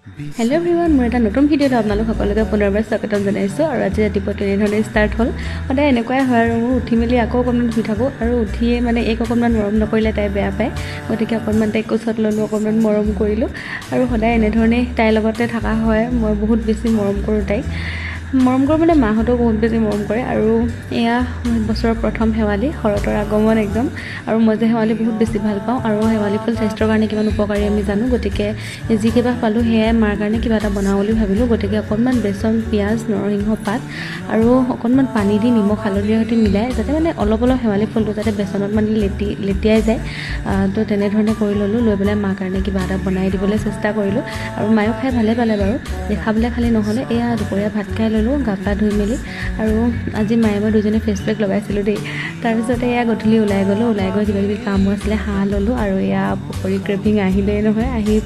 Hello' everyone, মোৰ এটা নতুন ভিডিঅ'ত আপোনালোক সকলোকে পুনৰবাৰ স্বাগতম জনাইছোঁ। আৰু আজি ৰাতিপুৱা তেনেধৰণে ষ্টাৰ্ট হ'ল। সদায় এনেকুৱাই হয় আৰু মোৰ উঠি মেলি আকৌ অকণমান শুই থাকোঁ আৰু উঠিয়ে মানে এইক অকণমান মৰম নকৰিলে তাই বেয়া পায়। গতিকে অকণমান তাইক কোচত ল'লোঁ, অকণমান মৰম কৰিলোঁ আৰু সদায় এনেধৰণেই তাইৰ লগতে থকা হয়। মই বহুত বেছি মৰম কৰোঁ তাইক। মৰম কৰোঁ মানে মাহঁতেও বহুত বেছি মৰম কৰে। আৰু এয়া বছৰৰ প্ৰথম শেৱালি, শৰতৰ আগমন একদম। আৰু মই যে শেৱালি বহুত বেছি ভাল পাওঁ আৰু শেৱালি ফুল স্বাস্থ্যৰ কাৰণে কিমান উপকাৰী আমি জানো। গতিকে যি কিবা পালোঁ, সেয়াই মাৰ কাৰণে কিবা এটা বনাওঁ বুলি ভাবিলোঁ। গতিকে অকণমান বেচন, পিঁয়াজ, নৰসিংহ পাত আৰু অকণমান পানী দি নিমখ হালধিৰ সৈতে মিলাই, যাতে মানে অলপ অলপ শেৱালি ফুলটো যাতে বেচনত মানে লেটিয়াই যায়, তো তেনেধৰণে কৰি ল'লোঁ। লৈ পেলাই মাৰ কাৰণে কিবা এটা বনাই দিবলৈ চেষ্টা কৰিলোঁ আৰু মায়েও খাই ভালে পালে বাৰু, দেখাবলৈ খালি নহ'লে। এয়া দুপৰীয়া ভাত খাই ল'লোঁ, গা পা ধুই মেলি। আৰু আজি মায়ে মই দুজনে ফেচ পেক লগাইছিলোঁ দেই। তাৰপিছতে এয়া গধূলি ওলাই গ'লোঁ। ওলাই গৈ কিবা কিবি কামো আছিলে, হাঁহ ল'লোঁ আৰু এয়া পকৰী ক্ৰেভিং আহিলেই নহয় আহি।